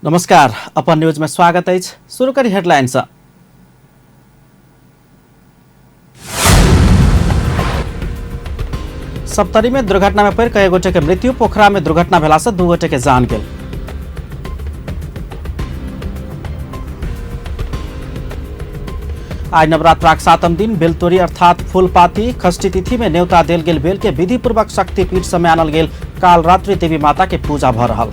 नमस्कार, अपन न्यूज में स्वागत अछि। शुरू करी हेडलाइन सँ। सप्तरी में दुर्घटना में पड़ि कई गोटे के मृत्यु, पोखरा में दुर्घटना भेला से 2 गोटे के जान गेल। आइ नवरात्राक 7म दिन बेलतोरी अर्थात फूलपाती षष्ठी तिथि में न्योता देल गेल बेल के विधिपूर्वक शक्तिपीठ समय आनल गेल। काल रात्रि देवी माता के पूजा भ रहल।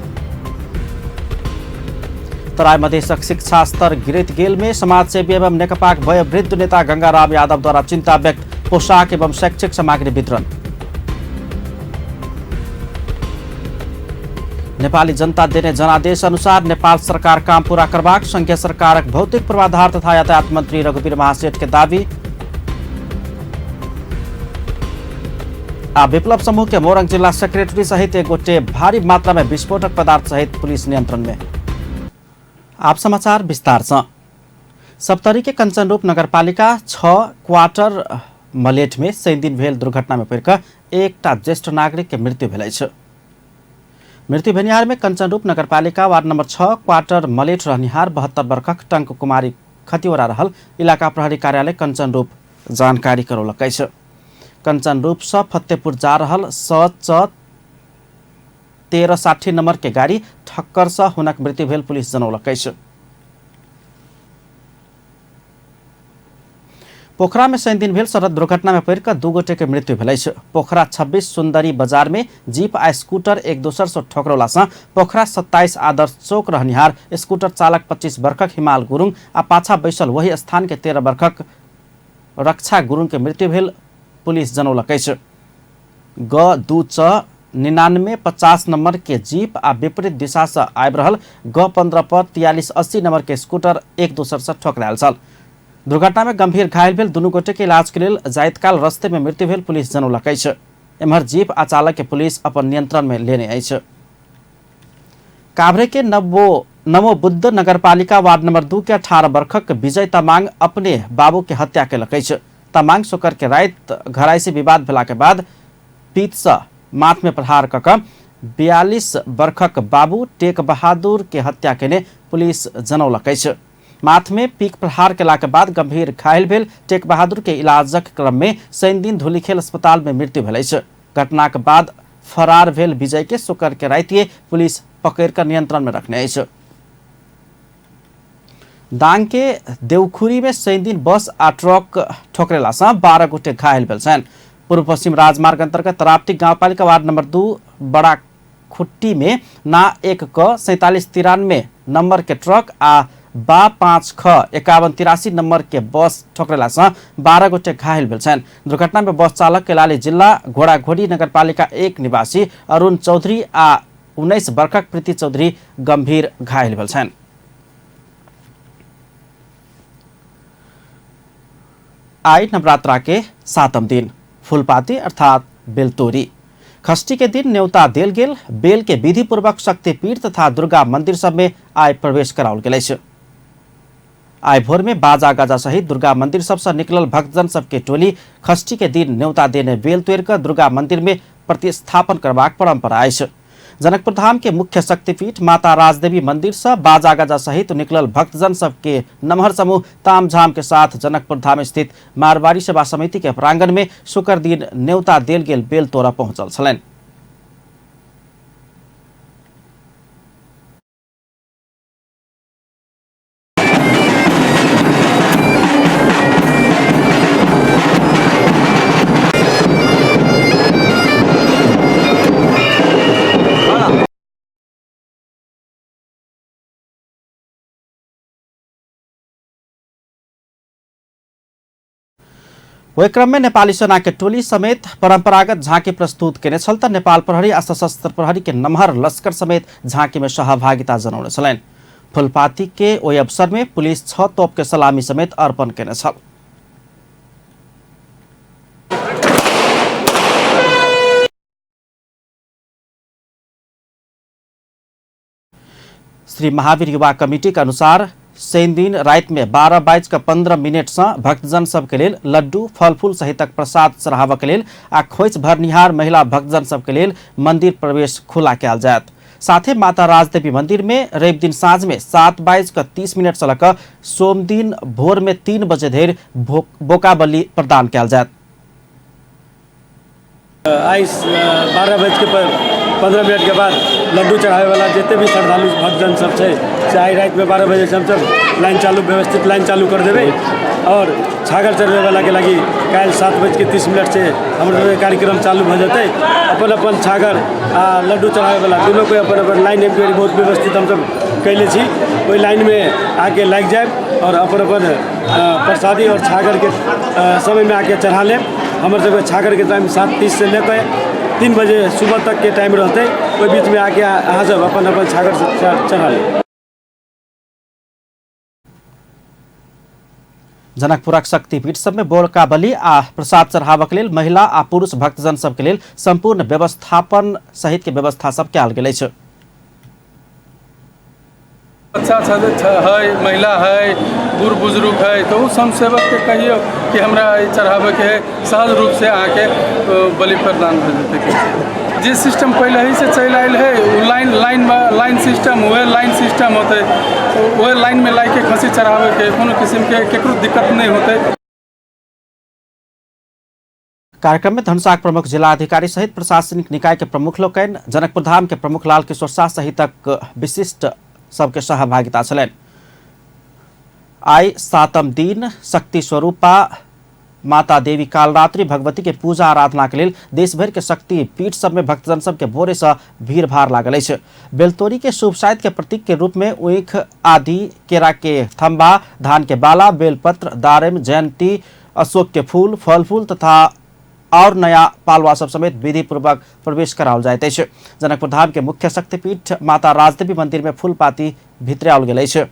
तराई मधेशक शिक्षा स्तर गिरैत गेल में समाजसेवी एवं नेकपाक वयोवृद्ध नेता गंगाराम यादव द्वारा चिंता व्यक्त, पोशाक एवं शैक्षिक सामग्री वितरण। नेपाली जनता देने जनादेश अनुसार नेपाल सरकार काम पूरा करबाक संघीय सरकारक भौतिक पूर्वाधार तथा यातायात मंत्री रघुवीर महासेठ के दावी। आ विप्लव समूह के मोरंग जिला सेक्रेटरी सहित एक गोटे भारी मात्रा में विस्फोटक पदार्थ सहित पुलिस नियंत्रण में। आप समाचार विस्तार से। सप्तरी के कंचनरूप नगरपालिका 6 क्वार्टर मलेठ में शनि दिन भेल दुर्घटना में पड़िकऽ एकटा ज्येष्ठ नागरिक के मृत्यु भेल अछि। मृत्यु भेनिहार में कंचनरूप नगरपालिका वार्ड नंबर 6 क्वार्टर मलेठ रहनिहार 72 वर्षक टंक कुमारी खतिवड़ा रहल इलाका प्रहरी कार्यालय कंचनरूप जानकारी करौलक अछि। कंचनरूप से फतेहपुर जा रहल स च 1360 नंबर के गाड़ी ठक्कर से हुनक मृत्यु भेल पुलिस जनौलक अछि। पोखरा में शनि दिन भेल सड़क दुर्घटना में पड़िकऽ 2 गोटे के मृत्यु भेल अछि। पोखरा 26 सुंदरी बाजार में जीप आ स्कूटर एक दोसर से ठोकरौला से पोखरा 27 आदर्श चौक रहनिहार स्कूटर चालक 25 वर्षक हिमाल गुरुङ आ पाछा बैसल वही स्थान के 13 वर्षक रक्षा गुरुङ के मृत्यु भेल पुलिस जनौलक अछि। ग 2 च 99 50 नंबर के जीप आ विपरीत दिशा से आबि रहल ग 15 पर 43 80 नंबर के स्कूटर एक दोसर से ठोकरायल छल। दुर्घटना में गंभीर घायल भेल दुनू गोटे के इलाज के लेल जाइत काल रस्ते में मृत्यु भेल पुलिस जनौलक अछि। एम्हर जीप आ चालक के पुलिस अपन नियंत्रण में लेने अछि। काभ्रे के नमो बुद्ध नगरपालिका वार्ड नंबर 2 के 18 वर्षक विजय तामाङ अपने बाबू के हत्या केलक अछि। तामाङ शुक्र के राति घरायसी विवाद भेला के बाद पीत से माथ में प्रहार कऽ कऽ 42 वर्षक बाबू टेक बहादुर के हत्या केने पुलिस जनौलक अछि। माथ में पीक प्रहार केला के बाद गंभीर घायल भेल टेक बहादुर के इलाजक क्रम में शनि दिन धुलीखेल अस्पताल में मृत्यु भेल अछि। घटनाक बाद फरार भेल विजय के शुक्र के रातिए पुलिस पकड़ कर नियंत्रण में रखने अछि। दांग के देवखुरी में शनि दिन बस आ ट्रक ठोकरेला से 12 गोटे घायल भेल छनि। पूर्व पश्चिम राजमार्ग अंतर्गत राप्ती गांवपालिका वार्ड नंबर 2 बड़ा खुट्टी में ना 1 क 47 93 नंबर के ट्रक आ बा 5 ख 51 83 नंबर के बस ठोकरेला से 12 गोटे घायल भेल छनि। दुर्घटना में बस चालक कैलाली जिला घोड़ाघोड़ी नगरपालिका 1 निवासी अरुण चौधरी आ 19 वर्षक प्रीति चौधरी गंभीर घायल भेल छनि। आई नवरात्रा के 7म दिन फूलपाती अर्थात बेलतोरी षष्ठी के दिन न्योता देल गेल बेल के विधिपूर्वक शक्तिपीठ तथा दुर्गा मंदिर सब में आइ प्रवेश कराओल गेल अछि। आइ भोर में बाजा गाजा सहित दुर्गा मंदिर सब से निकलल भक्तजन सबके टोली षष्ठी के दिन न्योता देने बेल तोड़ि कऽ दुर्गा मंदिर में प्रतिस्थापन करबाक परंपरा अछि। जनकपुर धाम के मुख्य शक्तिपीठ माता राजदेवी मंदिर से बाजा गाजा सहित निकलल भक्तजन सबके नमहर समूह तामझाम के साथ जनकपुर धाम स्थित मारवाड़ी सेवा समिति के प्रांगण में शुक्र दिन न्योता देल गेल बेल तोड़ा पहुंचल छलनि। ओहि क्रम में नेपाली सेना के टोली समेत परंपरागत झांकी प्रस्तुत केने छल त नेपाल प्रहरी आ सशस्त्र प्रहरी के नमहर लश्कर समेत झांकी में सहभागिता जनौने छलनि। फुलपाती के ओहि अवसर में पुलिस 6 तोप के सलामी समेत अर्पण केने छल। श्री महावीर युवा कमिटी के अनुसार शनि दिन राति में 12:15 से भक्तजन सबके लेल लड्डू फलफूल सहितक प्रसाद चढ़ाबऽ के लेल आ खोइछ भरनिहार महिला भक्तजन सबके लेल मंदिर प्रवेश खुला कयल जायत। साथे माता राजदेवी मंदिर में रवि दिन साँझ में 7:30 से लऽ सोम दिन भोर में 3 बजे धरि बोका बलि प्रदान कयल जायत। आइ 12:15 के बाद लड्डू चढ़ाबैवला जते भी श्रद्धालु भक्तजन सब छै से आइ रातिमे 12 बजे से हमसब लाइन चालू व्यवस्थित लाइन चालू कर देबै और छागर चढ़बैवला के लागि काल्हि 7:30 से हमर सबके कार्यक्रम चालू भऽ जेतै। अपन अपन छागर आ लड्डू चढ़ाबैवला दुनू कोइ अपन अपन लाइन एक बेर बहुत व्यवस्थित हमसब कैले छी, ओहि लाइनमे आके लागि जायब और अपन अपन प्रसादी और छागरके समयमे आके चढ़ा लेब। हमर सबके छागरके टाइम 7:30 से लेके 3 बजे सुबह तक के टाइम रहतै, ओहि बीचमे आके अहाँ सब अपन अपन छागर चढ़ा लेब। जनकपुरक शक्तिपीठ सब में बोलका बलि आ प्रसाद चढ़ावक लेल महिला आ पुरुष भक्तजन सबके लेल संपूर्ण व्यवस्थापन सहित के व्यवस्था सब कयल गेल अछि। बच्चा है, महिला है, बूढ़ बुजुर्ग है, तो स्वयंसेवक के कहियो कि हमरा चढ़ावे के है, सहज रूप से आके बलि प्रदान हो जेतै। जे सिस्टम पहले ही से चलि आयल है उ लाइन लाइन लाइन सिस्टम वह लाइन सिस्टम होते, वह लाइन में लाके खसी चढ़ावे के कोनो किस्म के केकरो दिक्कत नहीं होते। कार्यक्रम में धनुषाक प्रमुख जिलाधिकारी सहित प्रशासनिक निकाय के प्रमुख लोकनि, जनकपुर धाम के प्रमुख लाल किशोर शाह सहितक विशिष्ट सबके सहभागिता छलनि। आइ 7म दिन शक्ति स्वरूपा माता देवी कालरात्रि भगवती के पूजा आराधना के लेल देशभर के शक्ति पीठ सब में भक्तजन सबके भोरे से भीड़ भाड़ लागल अछि। बेलतोरी के शुभ साइत के प्रतीक के रूप में ऊख आदि, केरा के थम्बा, धान के बाला, बेलपत्र, दारिम, जयंती, अशोक के फूल, फल फूल तथा और नया पालवा सब समेत विधि पूर्वक प्रवेश कराओल जाइत अछि। जनकपुर धाम के मुख्य शक्तिपीठ माता राजदेवी मंदिर में फूलपाती भितराओल गेल अछि।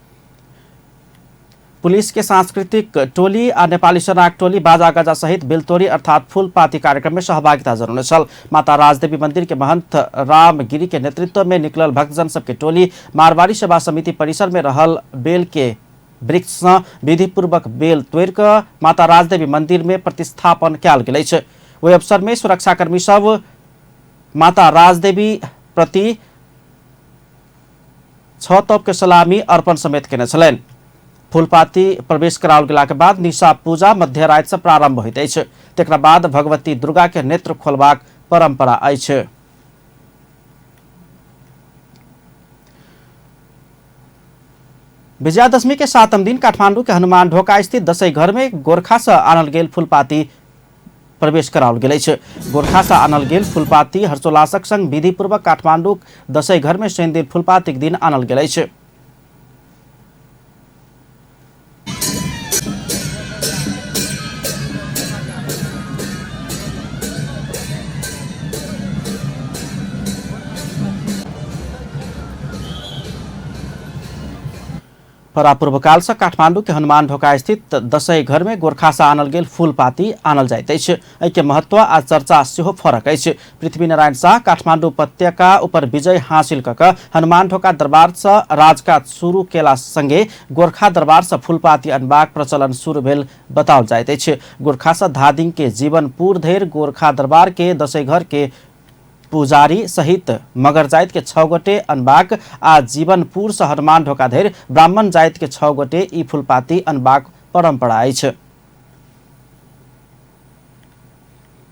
पुलिस के सांस्कृतिक टोली आ नेपाली सेनाक टोली बाजा गाजा सहित बेलतोरी अर्थात फूलपाती कार्यक्रम में सहभागिता जनौने छल। माता राजदेवी मंदिर के महंत रामगिरी के नेतृत्व में निकलल भक्तजन सबके टोली मारवाड़ी सेवा समिति परिसर में रहल बेल के वृक्ष से विधिपूर्वक बेल तोड़ि कऽ माता राजदेवी मंदिर में प्रतिस्थापन कयल गेल अछि। ओहि अवसर में सुरक्षाकर्मी सब माता राजदेवी प्रति 6 तोप के सलामी अर्पण समेत केने छलनि। फूलपाती प्रवेश कराओल गेलाक बाद निशा पूजा मध्यराति से प्रारंभ होइत अछि। तकरा बाद भगवती दुर्गा के नेत्र खोलबाक परंपरा अछि। विजयादशमी के 7म दिन काठमांडू के हनुमान ढोका स्थित दसैँ घर में गोरखा से आनल गेल फूलपाती प्रवेश कराओल गेल अछि। गोरखा से आनल गेल फूलपाती हर्षोल्लासक संग विधिपूर्वक काठमांडू दसैँ घर में शनिदिन फूलपातीक दिन आनल गेल अछि। परापूर्वकाल से काठमांडू के हनुमान ढोका स्थित दसैँ घर में गोरखा से आनल गेल फूलपाती आनल जाइत अछि। एहिके महत्व आ चर्चा सेहो फरक अछि। पृथ्वीनारायण शाह काठमांडू उपत्यका ऊपर विजय हासिल कऽ कऽ हनुमान ढोका दरबार से राजकाज शुरू केला संगे गोरखा दरबार से फूलपाती अनबाक प्रचलन शुरू भेल बताओल जाइत अछि। गोरखा से धादिङ के जीवनपुर धरि गोरखा दरबार के दसैँ घर के पुजारी सहित मगर जाति के 6 गोटे अनबाक आ जीवनपुर से हनुमान ढोका धरि ब्राह्मण जाति के 6 गोटे ई फूलपाती अनबाक परंपरा अछि।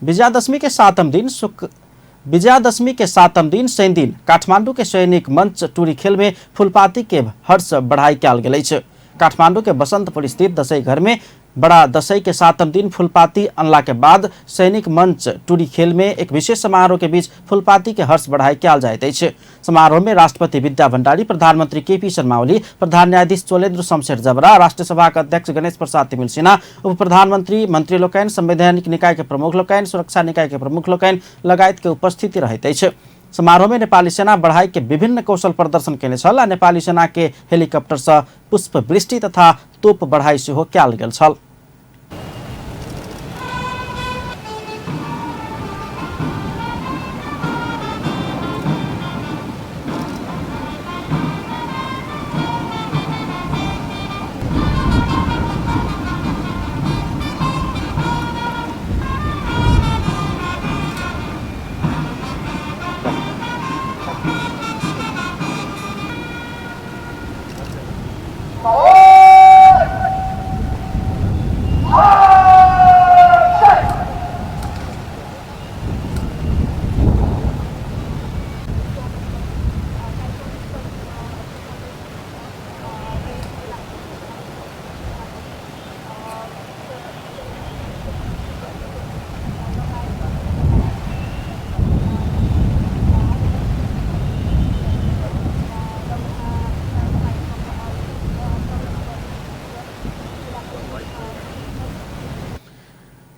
विजयादशमी के 7म दिन विजयादशमी के 7म दिन शनिदिन काठमांडू के सैनिक मंच टूरी खेल में फूलपाती के हर्ष बढ़ाई कयल गेल अछि। काठमांडू के बसंतपुर स्थित दसैँ घर में बड़ा दसैँ के 7म दिन फूलपाती अनला के बाद सैनिक मंच टूरी खेल में एक विशेष समारोह के बीच फूलपाती के हर्ष बढ़ाई कयल जाइत अछि। समारोह में राष्ट्रपति विद्या भण्डारी, प्रधानमंत्री केपी शर्मा ओली, प्रधान न्यायाधीश चोलेन्द्र शमशेर जबरा, राष्ट्रसभा के अध्यक्ष गणेश प्रसाद तिमिल सिन्हा, उप प्रधानमंत्री, मंत्री लोकनि, संवैधानिक निकाय के प्रमुख लोकनि, सुरक्षा निकाय के प्रमुख लोकनि लगायत के उपस्थिति रहैत अछि। समारोह में नेपाली सेना बढ़ाई के विभिन्न कौशल प्रदर्शन केने छल आ नेपाली सेना के हेलीकॉप्टर से पुष्प वृष्टि तथा तोप बढ़ाई सेहो कयल गेल छल।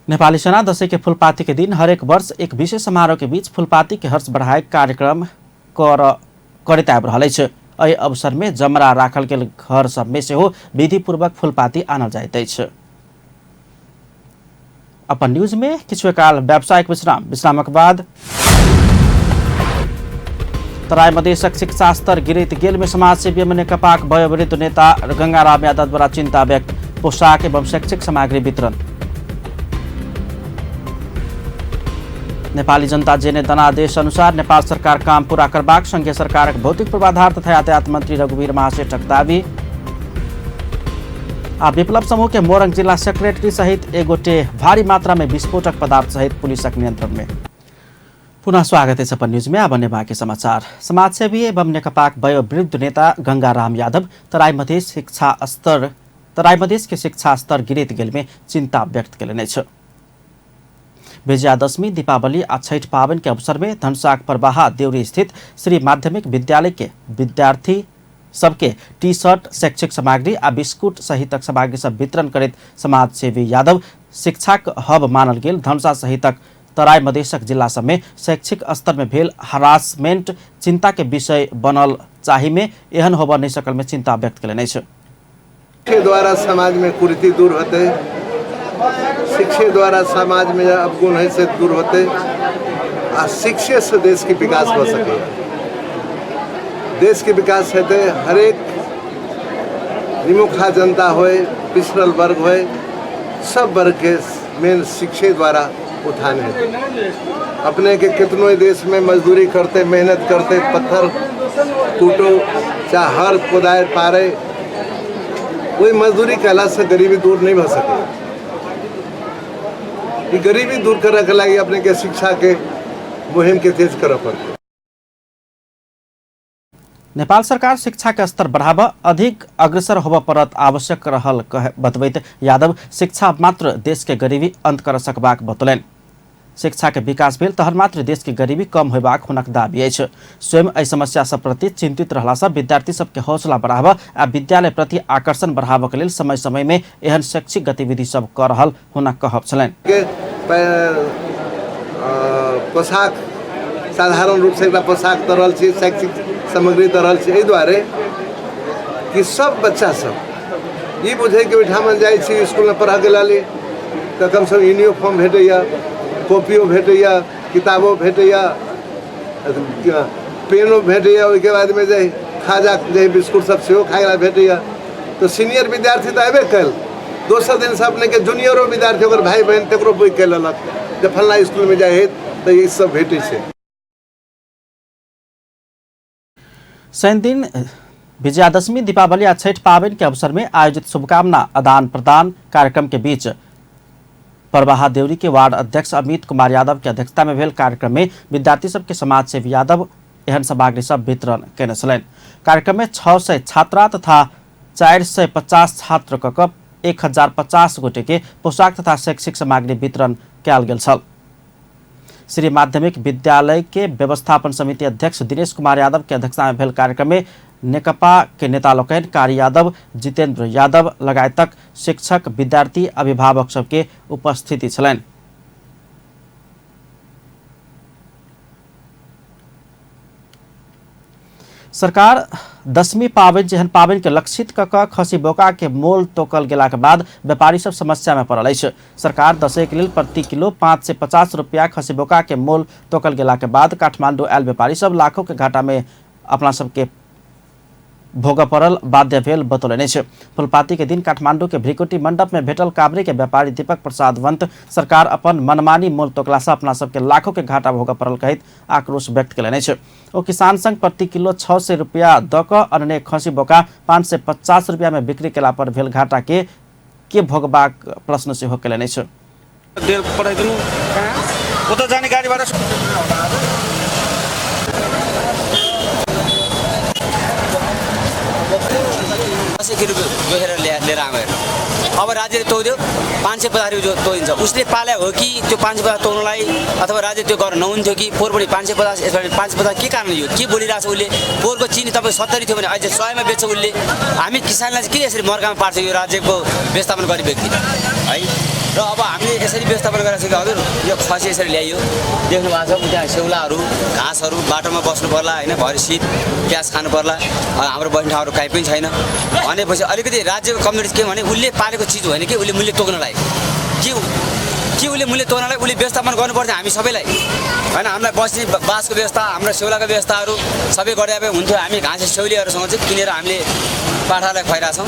नेपाली सेना दशैं के फुलपाती के दिन हरेक वर्ष एक विशेष समारोह के बीच फुलपाती के हर्ष बढ़ाए कार्यक्रम करैत आबि रहल अछि। एहि अवसर में जमरा राखल गेल घर सब में सेहो विधिपूर्वक फुलपाती आनल जाइत अछि। अपन न्यूज में किछु काल व्यावसायिक विश्राम, विश्रामक बाद तराई मधेशक शिक्षा स्तर गिरैत गेल में समाजसेवी एवं नेकपाक वयोवृद्ध नेता गंगाराम यादव द्वारा चिंता व्यक्त, पोशाक एवं शैक्षिक सामग्री वितरण। नेपाली जनता जेने जनादेश अनुसार नेपाल सरकार काम पूरा करबाक संघीय सरकारक भौतिक पूर्वाधार तथा यातायात मंत्री रघुवीर महासेठक दावी। आ विप्लव समूह के मोरंग जिला सेक्रेटरी सहित एक गोटे भारी मात्रा में विस्फोटक पदार्थ सहित पुलिसक नियंत्रण में। पुनः स्वागत है अपन न्यूज में। अब अन्य बाकी समाचार। समाजसेवी एवं नेकपाक वयोवृद्ध नेता गंगाराम यादव तराई मधेश के शिक्षा स्तर गिरैत गेल में चिंता व्यक्त केलनि अछि। विजयादशमी, दीपावली आ छठ पावन के अवसर में धनसाक परबाहा देउरी स्थित श्री माध्यमिक विद्यालय के विद्यार्थी सबके टी शर्ट, शैक्षिक सामग्री आ बिस्कुट सहितक सामग्री सब वितरण करैत समाजसेवी यादव शिक्षाक हब मानल गेल धनुषा सहितक तराई मधेशक जिला सब में शैक्षिक स्तर में भेल हरासमेंट चिंता के विषय बनल चाही में एहन होबऽ नहीं सकल में चिंता व्यक्त केलनि अछि। द्वारा समाज में कुरीति दूर होते, शिक्षा द्वारा समाज में अवगुण है से दूर होते आ शिक्षे से देश के विकास हो सके। देश के विकास हेतु हरेक निमुखा जनता होए, पिछड़ल वर्ग होए, सब वर्ग के मेन शिक्षे द्वारा उत्थान है। अपने के कितनों देश में मजदूरी करते, मेहनत करते, पत्थर टूटो चाहे हर कोदार पारे, वही मजदूरी कला से गरीबी दूर नहीं हो सके। गरीबी दूर करे के लागि अपने के शिक्षा के मुहिम के तेज करे पड़ते। नेपाल सरकार शिक्षा के स्तर बढ़ाब अधिक अग्रसर होबऽ पड़त आवश्यक रहल बतबैत यादव शिक्षा मात्र देश के गरीबी अंत कर सकबाक बतौलनि। शिक्षा के विकास भेल तहन मात्र देश के गरीबी कम होबाक हुनक दावी अछि। स्वयं एहि समस्या सब प्रति चिंतित रहला सँ विद्यार्थी सबके हौसला बढ़ाब आ विद्यालय प्रति आकर्षण बढ़ाबऽ के लेल समय समय में एहन शैक्षिक गतिविधि सब कऽ रहल हुनक कहब छलनि। पोशाक साधारण रूप से एकटा पोशाक दऽ रहल छी, शैक्षिक सामग्री दऽ रहल छी, एहि दुआरे कि सब बच्चा सब ई बुझै कि ओहिठाम जाइ छी स्कूलमे पढ़ऽके लेल तऽ कमसँ कम यूनिफॉर्म भेटैए, कॉपियो भेटैए, किताबो भेटैए, पेनो भेटैए, ओहिके बादमे जे खाजा जे बिस्कुट सब सेहो खाइ लए भेटैए। तऽ सीनियर विद्यार्थी तऽ अयबे कयल, दोसर दिनसँ अपनेके जूनियरो विद्यार्थी ओकर भाय बहिन तकरो बुझि कऽ लेलक जे फल्लाँ स्कूलमे जाइ हइ तऽ ई सब भेटै छै। शनि दिन विजयादशमी, दीपावली आ छठ पाबनि के अवसर में आयोजित शुभकामना आदान प्रदान कार्यक्रम के बीच परबाहा देउरी के वार्ड अध्यक्ष अमित कुमार यादव के अध्यक्षता में भेल कार्यक्रम में विद्यार्थी सबके समाजसेवी यादव एहन सामग्री सब वितरण केने छलनि। कार्यक्रम में 600 छात्रा तथा 450 छात्र क 1050 गोटे के पोशाक तथा शैक्षिक सामग्री वितरण कयल गेल छल। श्री माध्यमिक विद्यालय के व्यवस्थापन समिति अध्यक्ष दिनेश कुमार यादव के अध्यक्षता में भेल कार्यक्रम में नेकपा के नेता लोकनि कारी यादव, जितेंद्र यादव लगायतक शिक्षक, विद्यार्थी, अभिभावक सबके उपस्थिति छलनि। सरकार दशमी पाबनि जेहन पाबनि के लक्षित क कऽ खसी बोका के मोल तोकल गेलाक बाद व्यापारी सब समस्या में पड़ल अछि। सरकार दशैं के लेल प्रति किलो 550 रुपया खसी बोका के मोल तोकल गेलाक बाद काठमांडू आयल व्यापारी सब लाखों के घाटा में अपना सबके भोगऽ पड़ल बाध्य भेल बतौलनि अछि। फुलपाती के दिन काठमांडू के भ्रिकुटी मंडप में भेटल काभ्रे के व्यापारी दीपक प्रसाद वंत सरकार अपन मनमानी मोल तोकला से अपना सबके लाखों के घाटा भोगऽ पड़ल कहैत आक्रोश व्यक्त केलनि अछि। ओ किसान संघ प्रति किलो 600 रुपया दऽ कऽ अनने खसी बोका 550 रुपया में बिक्री केला पर भेल घाटा के भोगबाक प्रश्न सेहो केलनि अछि। रुपियाँ लिएर आएको हेर्नु। अब राज्यले तोकिदियो 550 रुपियाँ तोकिन्छ, उसले पाले हो कि त्यो 550 तोक्नलाई अथवा राज्य त्यो गर्न नहुन्थ्यो कि पोहोर पनि 550, यसपालि 550 के कारण यो के बोलिरहेको छ उसले? पोहोरको चिनी तपाईँ 70 थियो भने अहिले 100मा बेच्छ उसले। हामी किसानलाई चाहिँ किन यसरी मर्कामा पार्छ यो राज्यको व्यवस्थापन गर्ने व्यक्ति है? र अब हामीले यसरी व्यवस्थापन गरेको छौँ कि हजुर यो खसी यसरी ल्याइयो, देख्नु भएको छ त्यहाँ सेउलाहरू घाँसहरू बाटोमा बस्नु पर्ला होइन, भरे शीत प्याज खानु पर्ला, हाम्रो बस्ने ठाउँहरू कहीँ पनि छैन भनेपछि अलिकति राज्यको कम्युनिटी के भने उसले पालेको चिज होइन कि उसले मूल्य तोक्नलाई, के उसले मूल्य तोक्नलाई उसले व्यवस्थापन गर्नुपर्छ हामी सबैलाई होइन। हामीलाई बस्ने बाँसको व्यवस्था, हाम्रो सेउलाको व्यवस्थाहरू सबै गरे भए हुन्थ्यो। हामी घाँस सेउलीहरूसँग चाहिँ किनेर हामीले पाठालाई खुवाइरहेछौँ।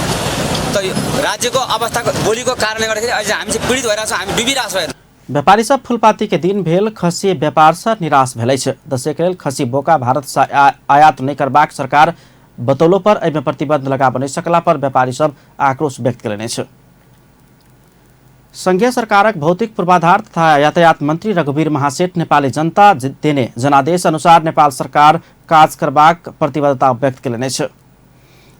त यो राज्यको अवस्थाको बोलीको कारणले गर्दाखेरि अहिले हामी चाहिँ पीडित भइरहेछौँ, हामी डुबिरहेछौँ। हेर्नु, व्यापारी सब फुलपाती के दिन भेल खसी व्यापार से निराश भेल अछि। दशैं के लेल खसी बोका भारत से आयात नहि करबाक सरकार बतौलो पर एहिमे प्रतिबंध लगाब नहि सकला पर व्यापारी सब आक्रोश व्यक्त कयलनि अछि। संघीय सरकारक भौतिक पूर्वाधार तथा यातायात मंत्री रघुवीर महासेठ नेपाली जनता देने जनादेश अनुसार नेपाल सरकार काज करबाक प्रतिबद्धता व्यक्त कयलनि अछि।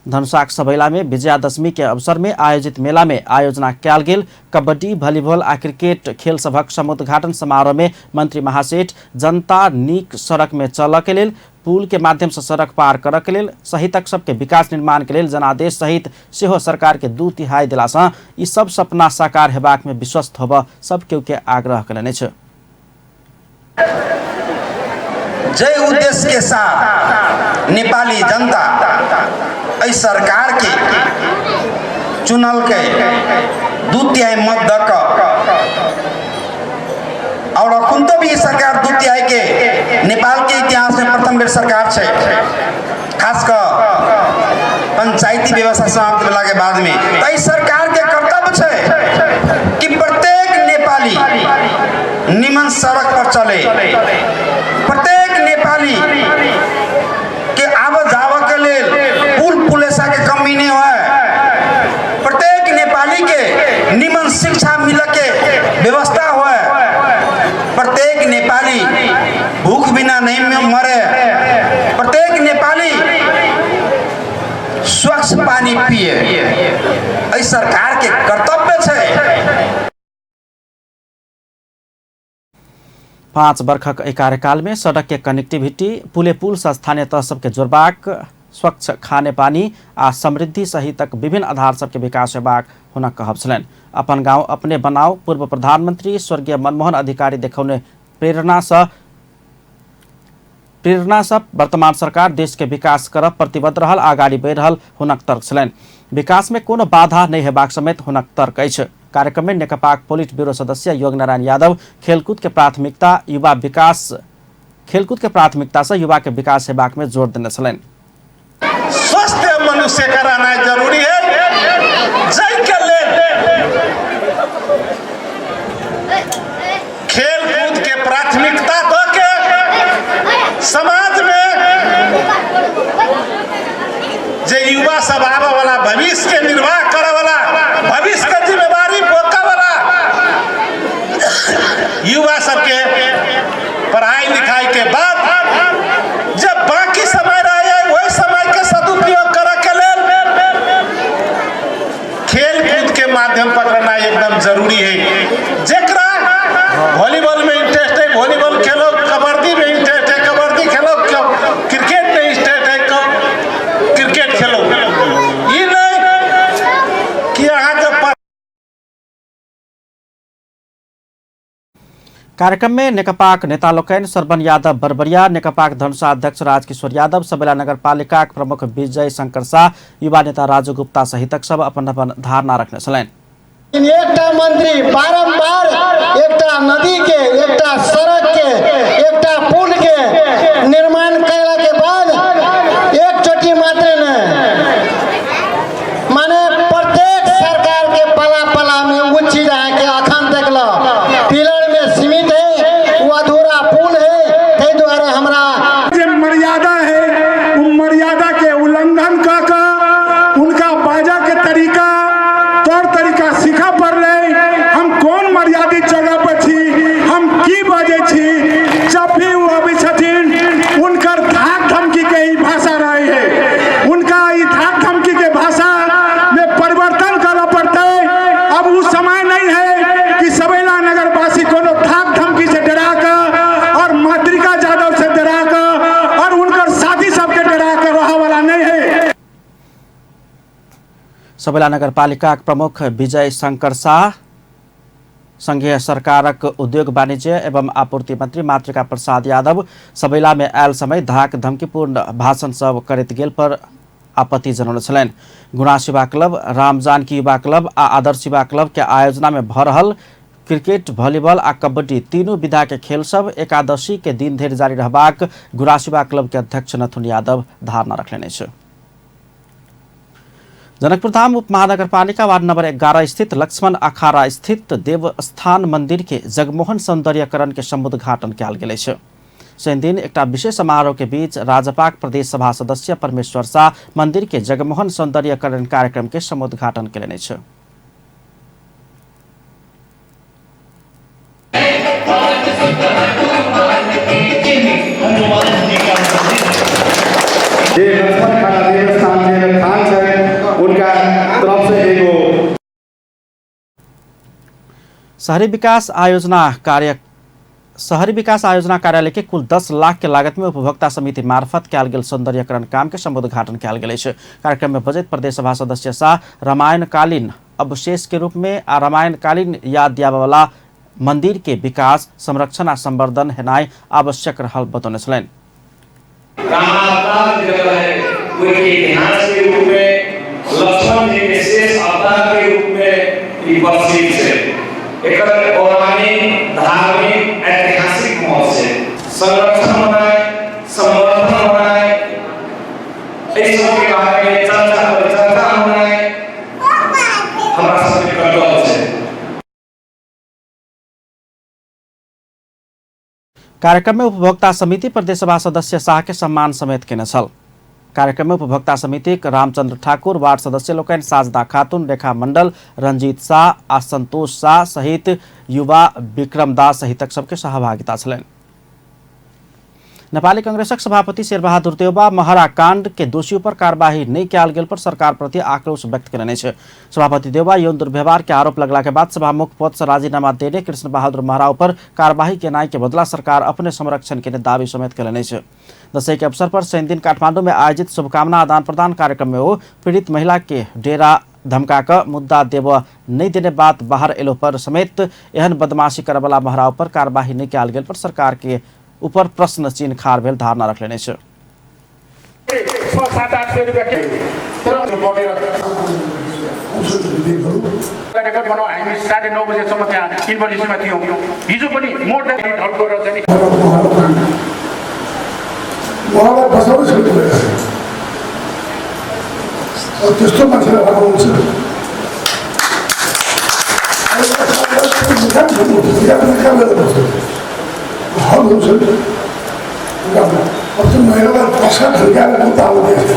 धनुषाक सबैला में विजयादशमी के अवसर में आयोजित मेला में आयोजना कयल गेल कबड्डी, वॉलीबॉल आ क्रिकेट खेल सभक समुद्घाटन समारोह में मंत्री महासेठ जनता नीक सड़क में चलऽ के लेल, पुल के माध्यम से सड़क पार करऽ के लेल सहितक सबके विकास निर्माण के लेल जनादेश सहित सेहो सरकार के 2/3 देलासँ ई सब सपना साकार हेबाक में विश्वस्त होबऽ सब केओ के आग्रह कयलनि अछि। जय उद्देश्य के साथ नेपाली जनता एहि सरकार के चुनलकै 2/3 मत दऽ कऽ, और अखन तो भी सरकार 2/3 के नेपाल के इतिहास में प्रथम बेर सरकार छै, खास कऽ पंचायती व्यवस्था समाप्त भेला के बाद में। तो एहि सरकार के कर्तव्य छै कि प्रत्येक नेपाली निमन सड़क पर चले, प्रत्येक नेपाली के आव जाव के लेल पुल पुलेसा के कमी नहीं होए, प्रत्येक नेपाली के निमन शिक्षा मिल के व्यवस्था होए, प्रत्येक नेपाली भूख बिना नहीं मरे, प्रत्येक नेपाली स्वच्छ पानी पिए, एहि सरकार के कर्तव्य छै। 5 वर्षक एहि कार्यकाल में सड़क के कनेक्टिविटी, पुले पुल से स्थानीय तह सबके जोड़बाक, स्वच्छ खाने पानी आ समृद्धि सहितक विभिन्न आधार सबके विकास हेबाक हुनक कहब छलनि। अपन गांव अपने बनाओ पूर्व प्रधानमंत्री स्वर्गीय मनमोहन अधिकारी देखौने प्रेरणा से वर्तमान सरकार देश के विकास करब प्रतिबद्ध रहल, अगाडि बढ़ि रहल हुनक तर्क छलनि। विकास में कोनो बाधा नहि हेबाक समेत हुनक तर्क अछि। कार्यक्रम में नेकपाक पोलिट ब्यूरो सदस्य योग नारायण यादव खेलकूद के प्राथमिकता युवा विकास खेलकूद के प्राथमिकता से युवा के विकास हेबाक में जोर देने छलनि। स्वस्थ मनुष्य का रहना जरूरी है, जय के लेल खेलकूद के प्राथमिकता दो के समाज में जे युवा सब आवे वाला भविष्य के निर्वाह करे वाला, भविष्य के जिम्मेवारी बोके वाला युवा सबके पढ़ाई लिखाई के बाद जब बाकी समय रहे वही समय के सदुपयोग करे के लेल खेल कूद के माध्यम पकड़ना एकदम जरूरी है। जेकरा वॉलीबॉल में इंटरेस्ट है वॉलीबॉल खेलो, कबड्डी में इंटरेस्ट है कबड्डी खेलो, क्रिकेट में इंटरेस्ट है क्रिकेट खेलो। ये नहीं कि यहाँ के कार्यक्रम में नेकपाक नेता लोकनि श्रवण यादव बरबरिया, नेकपाक धनुषा अध्यक्ष राजकिशोर यादव, सबेला नगरपालिकाक प्रमुख विजय शंकर शाह, युवा नेता राजू गुप्ता सहितक सब अपन अपन धारणा रखने छलनि। एकटा मंत्री बारंबार एकटा नदी के, एकटा सड़क के, एकटा पुल के निर्माण करला के बाद एक चोटी मात्र नहीं, माने प्रत्येक सरकार के पला पला में वो चीज अहाँके अखन तक ल पिलर में सीमित है, वो अधूरा पुल है। ताहि दुआरे हमरा जे मर्यादा है वो मर्यादा के उल्लंघन कऽ कऽ उनका बाजा के तरीका तौर तरीका सीखऽ पड़लै। हम कोन मर्यादित जगह पर छी, हम की बजै छी। जब भी वो अबै छथिन उनकर धाक धमकी के ही भाषा रहे है, उनका ई धाक धमकी के भाषा में परिवर्तन करऽ पड़तै। अब वो समय नहीं है कि सबैला नगरवासी कोनो धाक धमकी से डरा कऽ और मातृका यादव से डरा कऽ और उनकर साथी सबके डरा कऽ रहऽ वाला नहीं है। सबैला नगरपालिकाक प्रमुख विजय शंकर शाह संघीय सरकारक उद्योग वाणिज्य एवं आपूर्ति मंत्री मातृका प्रसाद यादव सबैला में आयल समय धाक धमकीपूर्ण भाषण सब करैत गेल पर आपत्ति जनौने छलनि। गुणास युवा क्लब, राम जानकी युवा क्लब आ आदर्श युवा क्लब के आयोजना में भऽ रहल क्रिकेट, वॉलीबॉल आ कबड्डी तीनू विधा के खेल सब एकादशी के दिन धरि जारी रहबाक गुणास युवा क्लब के अध्यक्ष नथुन यादव धारणा रखलनि अछि। जनकपुरधाम उप महानगरपालिका वार्ड नंबर 11 स्थित लक्ष्मण अखाड़ा स्थित देवस्थान मंदिर के जगमोहन सौंदर्यकरण के समुद्घाटन कयल गेल अछि। शनिदिन एकटा विशेष समारोह के बीच राजपाक प्रदेश सभा सदस्य परमेश्वर शाह मंदिर के जगमोहन सौंदर्यकरण कार्यक्रम के समुद्घाटन कयलनि अछि। जे लक्ष्मण अखाड़ा देवस्थान जे थान छै उनका तरफ से एगो शहरी विकास आयोजना कार्यालय के कुल 10 लाख के लागत में उपभोक्ता समिति मार्फत कयल गेल सौंदर्यकरण काम के समुद्घाटन कयल गेल अछि। कार्यक्रम में बजैत प्रदेश सभा सदस्य शाह रामायणकालीन अवशेष के रूप में आ रामायणकालीन याद दियाबयवला मंदिर के विकास, संरक्षण आ संवर्धन हेनाइ आवश्यक रहल बतौने छलनि। रामावतार जे है ओहिके इतिहास के रूप में लक्ष्मण जी के शेष अवतार के रूप में ई प्रसिद्ध छै। एकर पौराणिक, धार्मिक, ऐतिहासिक महत्व छै। संरक्षण होनाइ, संवर्धन होनाइ, एहि सबके बारे में चर्चा परिचर्चा होनाइ हमरा सबके कर्तव्य छै। कार्यक्रम में उपभोक्ता समिति प्रदेश सभा सदस्य शाह के सम्मान समेत केने छल। कार्यक्रम में उपभोक्ता समिति रामचंद्र ठाकुर, वार्ड सदस्य लोकनि साजदा खातून, रेखा मंडल, रंजीत शाह आ संतोष शाह सहित युवा विक्रम दास सहितक सबके सहभागिता छलनि। नेपाली कांग्रेसक सभापति शेरबहादुर देउवा महरा कांड के दोषी पर कार्यवाही नहीं कयल गेल पर सरकार प्रति आक्रोश व्यक्त कयलनि अछि। सभापति देउवा यौन दुर्व्यवहार के आरोप लगला के बाद सभामुख पद से राजीनामा देने कृष्ण बहादुर महरा पर कार्यवाही केनाइ के बदला सरकार अपने संरक्षण के दावी समेत कयलनि अछि। दशैं के अवसर पर शनिदिन काठमांडू में आयोजित शुभकामना आदान प्रदान कार्यक्रम में ओ पीड़ित महिला के डेरा धमका कऽ मुद्दा देबऽ नहीं देने बात बाहर एलो पर समेत एहन बदमाशी करऽवला महरा पर कार्यवाही नहीं कयल गेल पर सरकार के ऊपर प्रश्न चिन्ह खाड़ भेल धारणा रखलनि अछि। 600-700-800 रुपियाँ रेकर्ड बनाऊ। हामी 9:30 बजेसम्म त्यहाँ इन्भर्नेसमा थियौँ। हिजो पनि मोर देन ढल्को र चाहिँ उहाँलाई बचाउनै छैन। त्यस्तो मान्छेलाई हराउँछ। हल हुन्छ। अब त्यो महिलालाई पैसा ढुक्याएर मुद्दा आउँदैछ।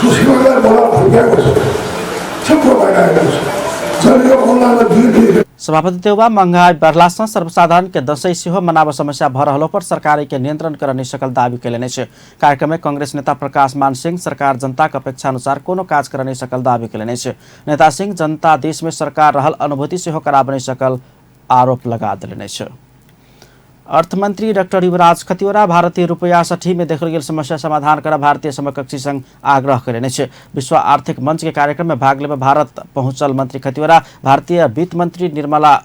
सुशीलालाई बोलाएर ढुक्याएको छ, थुप्रो भइरहेको छ। सभापति देउवा महंगाई बढ़ला से सर्वसाधारण के दशैं सेहो मनाब समस्या भ रहलो पर सरकार के नियंत्रण कर नहीं सकल दावी कयलनि अछि। कार्यक्रम में कांग्रेस नेता प्रकाश मान सिंह सरकार जनता के अपेक्षा अनुसार कोनो काज कर नहीं सकल दावी कयलनि अछि। नेता सिंह जनता देश में सरकार रहल अनुभूति सेहो कराब नहीं सकल आरोप लगा देलनि अछि। अर्थमंत्री डॉक्टर युवराज खतिवड़ा भारतीय रुपैया 60 में देखल गेल समस्या समाधान कर भारतीय समकक्षी संघ आग्रह कयलनि अछि। विश्व आर्थिक मंच के कार्यक्रम में भाग लेबय भारत पहुंचल मंत्री खतिवड़ा भारतीय वित्त मंत्री निर्मला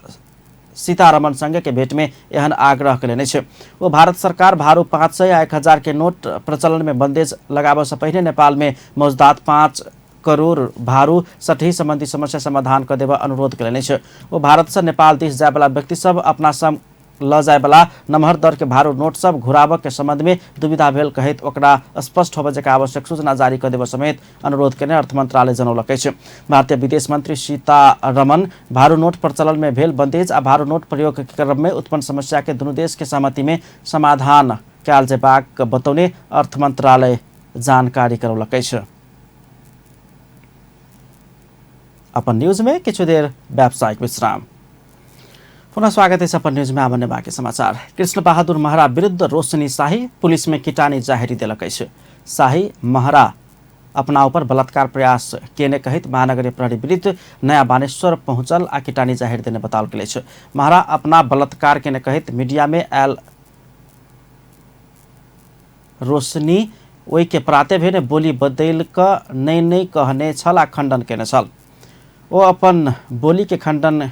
सीतारमन संघ के भेंट में एहन आग्रह कयलनि अछि। ओ भारत सरकार भारू 500 आ 1000 के नोट प्रचलन में बंदेज लगाबय से पहिने नेपाल में मौजूदा 5 करोड़ भारू 60 संबंधी समस्या समाधान क देबय अनुरोध कयलनि अछि। ओ भारत से नेपाल दिस जायवला व्यक्ति सब अपना संग ल जायवला नमहर दर के भारू नोट सब घुराबऽ के संबंध में दुविधा भेल कहैत ओकरा स्पष्ट होबय जकाँ आवश्यक सूचना जारी क देबय समेत अनुरोध केने अर्थ मंत्रालय जनौलक अछि। भारतीय विदेश मंत्री सीतारमन भारू नोट प्रचलन में भेल बंदेज आ भारू नोट प्रयोग के क्रम में उत्पन्न समस्या के दुनू देश के सहमति में समाधान कयल जेबाक बतौने अर्थ मंत्रालय जानकारी करौलक अछि। अपन न्यूज में किछु देर व्यावसायिक विश्राम। पुनः स्वागत है अपन न्यूज में। आबने बाकी समाचार। कृष्ण बहादुर महरा विरुद्ध रोशनी शाही पुलिस में किटानी जाहिरी देलक अछि। शाही महरा अपना ऊपर बलात्कार प्रयास केने कहित महानगरीय प्रहरी विरुद्ध नया बानेश्वर पहुंचल आ किटानी जाहिर देने बताओल गेल अछि। महरा अपना बलात्कार केने कहित मीडिया में आयल रोशनी ओहि के प्राते भेने बोली बदलि कऽ नहि नहि कहने छल आ खंडन केने छल। ओ अपन बोली के खंडन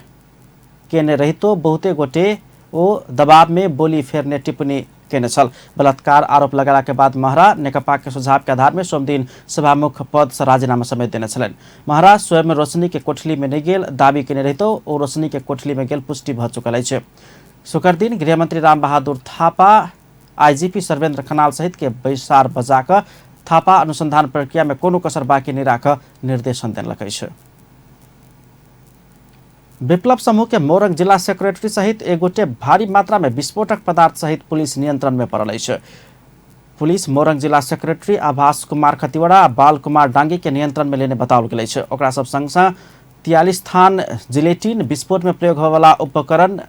केने रहितो बहुते गोटे ओ दबाव में बोली फेरने टिप्पणी केने छल। बलात्कार आरोप लगला के बाद महरा नेकपा के सुझाव के आधार में सोमदिन सभामुख पद से राजीनामा समेत देने छलनि। महरा स्वयं रोशनी के कोठली में नहि गेल दावी केने रहितो ओ रोशनी के कोठली में गेल पुष्टि भऽ चुकल अछि। शुक्र दिन गृहमंत्री रामबहादुर थापा आईजीपी सर्वेन्द्र खनाल सहित के बैसार बजा कऽ थापा अनुसंधान प्रक्रिया में कोनो कसर बाकी नहि राखऽ निर्देशन देलक अछि। विप्लव समूह के मोरंग जिला सेक्रेटरी सहित एक गोटे भारी मात्रा में विस्फोटक पदार्थ सहित पुलिस नियंत्रण में पड़ल अछि। पुलिस मोरंग जिला सेक्रेटरी आभास कुमार खतिवड़ा आ बाल कुमार डांगी के नियंत्रण में लेने बताओल गेल अछि। ओकरा सब संग सँ 43 थान जिलेटिन, विस्फोट में प्रयोग होयवला उपकरण,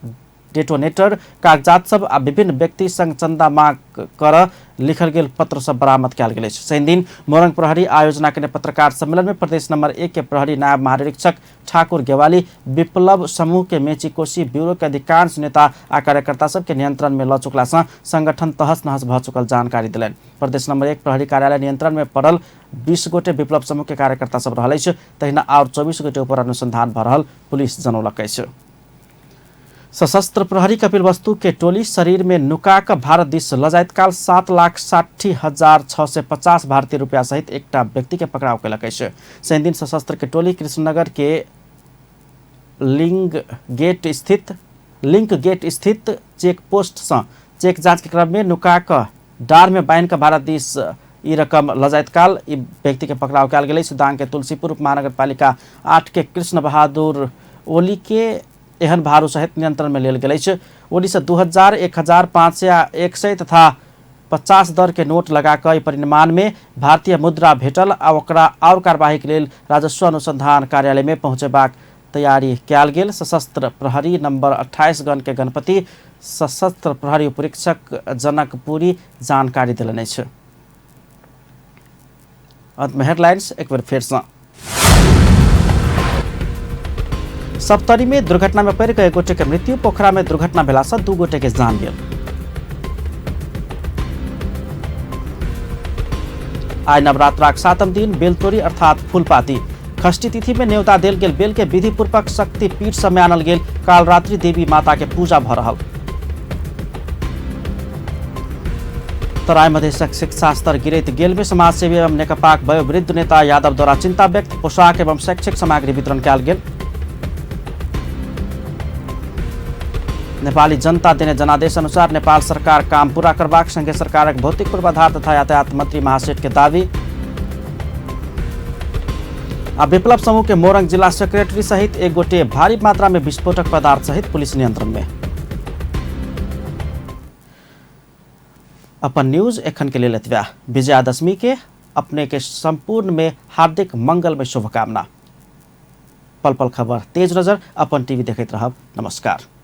डेटोनेटर, कागजात सब आ विभिन्न व्यक्ति संग चंदा मांग कर लिखल गेल पत्र सब बरामद कयल गेल अछि। शनिदिन मोरंग प्रहरी आयोजना केने पत्रकार सम्मेलन में प्रदेश नंबर 1 के प्रहरी नायब महानिरीक्षक ठाकुर गेवाली विप्लव समूह के मेची कोशी ब्यूरो के अधिकांश नेता आ कार्यकर्ता सबके नियंत्रण में ल चुकला सँ संगठन तहस नहस भऽ चुकल जानकारी देलनि। प्रदेश नंबर 1 प्रहरी कार्यालय नियंत्रण में पड़ल 20 गोटे विप्लव समूह के कार्यकर्ता सब रहल अछि, तहिना आओर 24 गोटे ऊपर अनुसंधान भऽ रहल पुलिस जनौलक अछि। सशस्त्र प्रहरी कपिल वस्तु के टोली शरीर में नुका कऽ भारत दिस ल जाइत काल 7,60,650 भारतीय रुपया सहित एकटा व्यक्ति के पकड़ाव केलक अछि। शनिदिन सशस्त्र के टोली कृष्णनगर के लिंक गेट स्थित चेक पोस्ट सँ चेक जांच के क्रम में नुका कऽ डार में बान्हि कऽ भारत दिस ई रकम ल जाइत काल ई व्यक्ति के पकड़ाव कयल गेल अछि। दांग के तुलसीपुर उप महानगरपालिका 8 के कृष्ण बहादुर ओली के एहन भारू सहित नियंत्रण में लेल गेल अछि। ओली से 2000, 1000, 500 आ 100 तथा 50 दर के नोट लगा कऽ एहि परिमाण में भारतीय मुद्रा भेटल आ ओकरा आओर कार्यवाही के लेल राजस्व अनुसंधान कार्यालय में पहुंचेबाक तैयारी कयल गेल। सशस्त्र प्रहरी नंबर 28 गण के गणपति सशस्त्र प्रहरी उपरीक्षक जनकपुरी जानकारी देलनि अछि। अंत में हेडलाइंस एक बेर फेर सँ। सप्तरी में दुर्घटना में पड़ि कऽ एक गोटे के मृत्यु, पोखरा में दुर्घटना भेला सँ 2 गोटे के जान गेल। आइ नवरात्राक 7म दिन बेलतोरी अर्थात फूलपाती। षष्ठी तिथि में न्योता देल गेल बेल के विधिपूर्वक शक्ति पीठ सब में आनल गेल। काल रात्रि देवी माता के पूजा भऽ रहल। तराई मधेशक शिक्षा स्तर गिरैत गेल में समाजसेवी एवं नेकपाक वयोवृद्ध नेता यादव द्वारा चिंता व्यक्त, पोशाक एवं शैक्षिक सामग्री वितरण कयल गेल। नेपाली जनता देने जनादेश अनुसार नेपाल सरकार काम पूरा करबाक संघीय सरकारक भौतिक पूर्वाधार तथा यातायात मंत्री महासेठ के दावी। आ विप्लव समूह के मोरंग जिला सेक्रेटरी सहित एक गोटे भारी मात्रा में विस्फोटक पदार्थ सहित पुलिस नियंत्रण में। अपन न्यूज एखन के लेल एतबे। विजयादशमी के अपने के संपूर्ण में हार्दिक मंगलमय शुभकामना। पल पल खबर तेज नजर अपन टीवी देखैत रहब। नमस्कार।